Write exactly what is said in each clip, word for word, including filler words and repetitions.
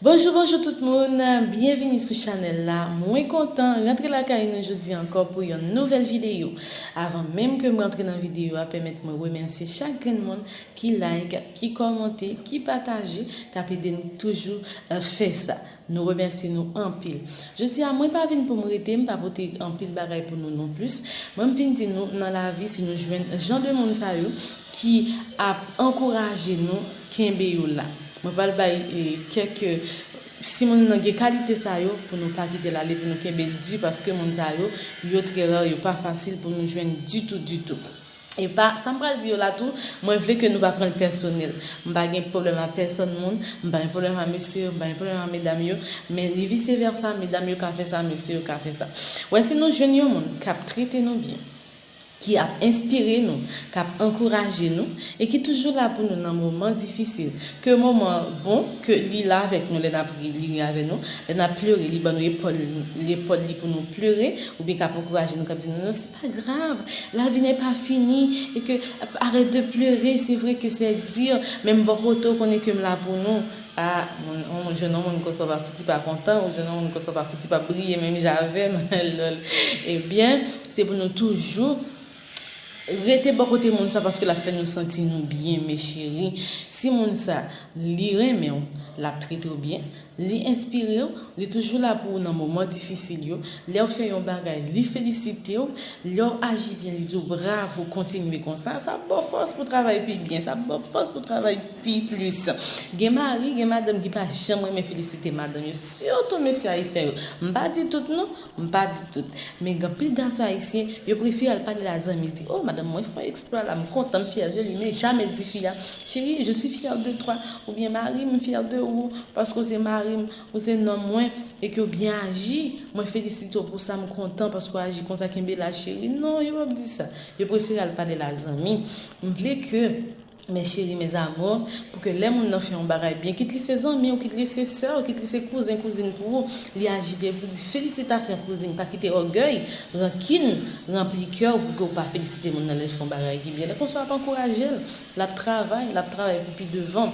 Bonjou, bonjou tout moun, byenvini sou chanèl la. Mwen kontan rantre lakay nou jodi ankò pou yon nouvèl videyo. Avan menm ke m rantre nan videyo a, pèmèt mwen remèsye chak grenn moun ki like, ki kòmante, ki pataje, k ap ede n toujou eh, fè sa. Nou remèsye nou anpil. Jodi a, mwen pa vin pou m rete, m pa pote anpil bagay pou nou non plis. Mwen m vin di nou nan lavi, si nou jwenn jan de moun sa yo ki ap ankouraje nou, kenbe yo la. Mwen pral bay eh, kèk eh, si moun nan gen kalite sa yo, pou nou pa kite l ale, pou nou kenbe l di, paske moun sa yo, yo trè ra, yo pa fasil pou nou jwenn ditou, ditou. E pa, sa m pral di yo la tou, mwen vle ke nou pa pran l pèsonèl. M pa gen pwoblèm a pèsòn moun, m pa gen pwoblèm a mesye yo, m pa gen pwoblèm a medam yo, men ni vise vèsa, medam yo ka fè sa, mesye yo ka fè sa. Wè, si nou jwenn yon moun k ap trete nou byen, ki ap enspire nou, k ap ankouraje nou, e ki toujou la pou nou nan moman difisil. Ke moman bon, ke li la avèk nou lè n ap ri, li ri avèk nou, lè n ap plere, li ban nou epòl, epòl li pou nou plere, oubyen k ap ankouraje nou, k ap di nou, non, se pa grav, la vie n'est pas finie, e ke arrête de pleurer, c'est vrai que c'est dur, men m bò kote w konnen ke m la pou nou. Ah, moun, ou jwenn yon moun konsa w pa fouti pa kontan, ou jwenn yon moun konsa w pa fouti pa briye menm jan avè m, lòl. Ebyen, se pou nou toujou rete bò kote moun sa paske l ap fè nou santi nou byen, mes chéries. Si moun sa, li renmen w, l ap trete w byen, li enspire w, li toujou la pou ou nan moman difisil yo. Lè w fè yon bagay, li felisite w. Lè w aji byen, li di w bravo, kontinye konsa. Sa ap ba w fòs pou travay pi byen, sa ap ba w fòs pou travay pi plis. Gen mari, gen madanm ki pa janm renmen felisite madanm yo, sitou mesye ayisyen yo. M pa di tout non, m pa di tout. Men gen anpil gason ayisyen, yo prefere al pale la zanmi, di, oh, madanm mwen fè yon eksplwa la, m kontan, m fyè de li, men jamè di fi a, chérie, je suis fière de toi, oubyen mari m, m fyè de ou, paske w se mari m, ou se nonm mwen, e ke w byen aji, mwen felisite w pou sa, m kontan paske w aji konsa, kenbe la, cheri. Non, yo p ap di sa. Yo prefere al pale la zanmi. M vle ke mes chéries, mes amours, pou ke lè moun nan fè yon bagay byen, kit li se zanmi w, kit li se sè w, kit li se kouzen, kouzin pou ou, li aji byen pou di felisitasyon kouzin, pa kite ògèy, rankin, ranpli kè w pou ke w pa felisite moun nan lè l fè yon bagay ki byen. Lè konsa w ap ankouraje l, l ap travay, l ap travay pou pi devan.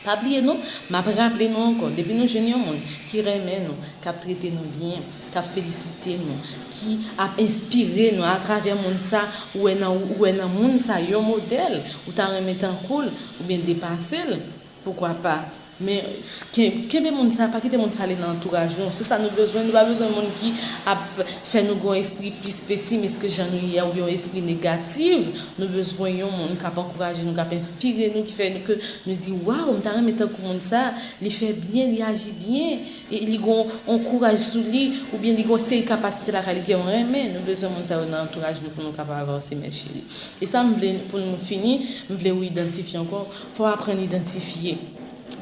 Pa bliye non, m ap raple nou ankò, depi nou jwenn yon moun ki renmen nou, k ap trete nou byen, k ap felisite nou, ki ap enspire nou atravè moun sa, ou wè nan, ou wè nan moun sa yon modèl, ou ta renmen tankou l, oubyen depase l, poukwa pa. Men ken- kenbe moun sa, pa kite moun sa ale nan antouraj nou. Se sa nou bezwen, nou pa bezwen moun ki ap fè nou gen yon espri plis pesimis ke jan nou ye a, oubyen yon espri negatif. Nou bezwen yon moun k ap ankouraje nou, k ap enspire nou, ki fè nou ke nou di, waw, m ta renmen tankou moun sa, li fè byen, li aji byen, e li gen yon kouraj sou li, oubyen li gen yon seri kapasite lakay li ke m renmen. Nou bezwen moun sa yo nan antouraj nou pou nou kapab avanse, mes chéries. E sa m vle pou nou fini, m vle ou idantifye ankò, fò w aprann idantifye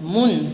moun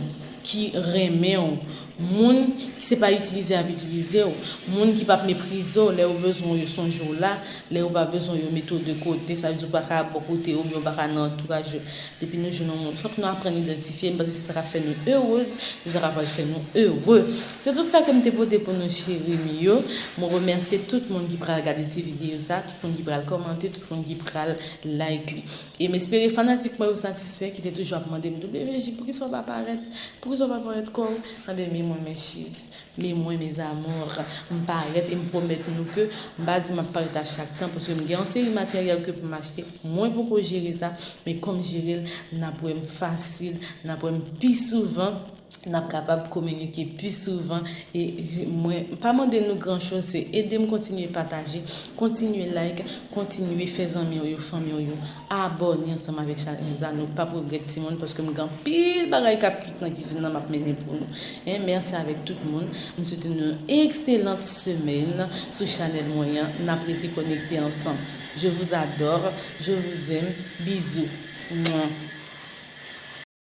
ki renmen w, moun ki se pa itilize y ap itilize w, moun ki p ap meprize w, lè yo bezwen w, yo sonje w la, lè yo pa bezwen w, yo mete w de kote, sa vle di w pa ka bò kote yo, oubyen w pa ka nan antouraj yo. Depi nou jwenn yon moun, fòk nou aprann idantifye, m panse se sa k ap fè nou erez, se sa k ap fè nou ere. Se tout sa ke m te pote pou nou, cheri m yo. Mwen remèsye tout moun ki pral gade ti videyo sa, tout moun ki pral kòmante, tout moun ki pral like li. E m espere fanatik mwen yo satisfè, ki te toujou ap mande m, W J, poukisa w pa parèt? Poukisa w pa parèt kò w? Anben, men mwen, mes chéries, men mwen, mes amours, m parèt e m pwomèt nou ke m pa di m ap parèt a chak tan, paske m gen yon seri materyèl ke pou m achte, mwen poko jere sa, men kòm jere l, n ap wè m fasil, n ap wè m pi souvan. N ap kapab kominike pi souvan. E mwen pa mande nou gran choz, se ede m kontinye pataje, kontinye like, kontinye fè zanmi w yo, fanmi w yo abòne ansanm avèk chanèl sa. Nou p ap regrèt timoun, paske m gen anpil bagay k ap kwit nan kizin nan, m ap mennen pou nou. Hein, mèsi avèk tout moun. M swete nou yon ekselant semèn sou chanèl mwen an. N ap rete konekte ansanm. Je vous adore, je vous aime, bisous. Mwen.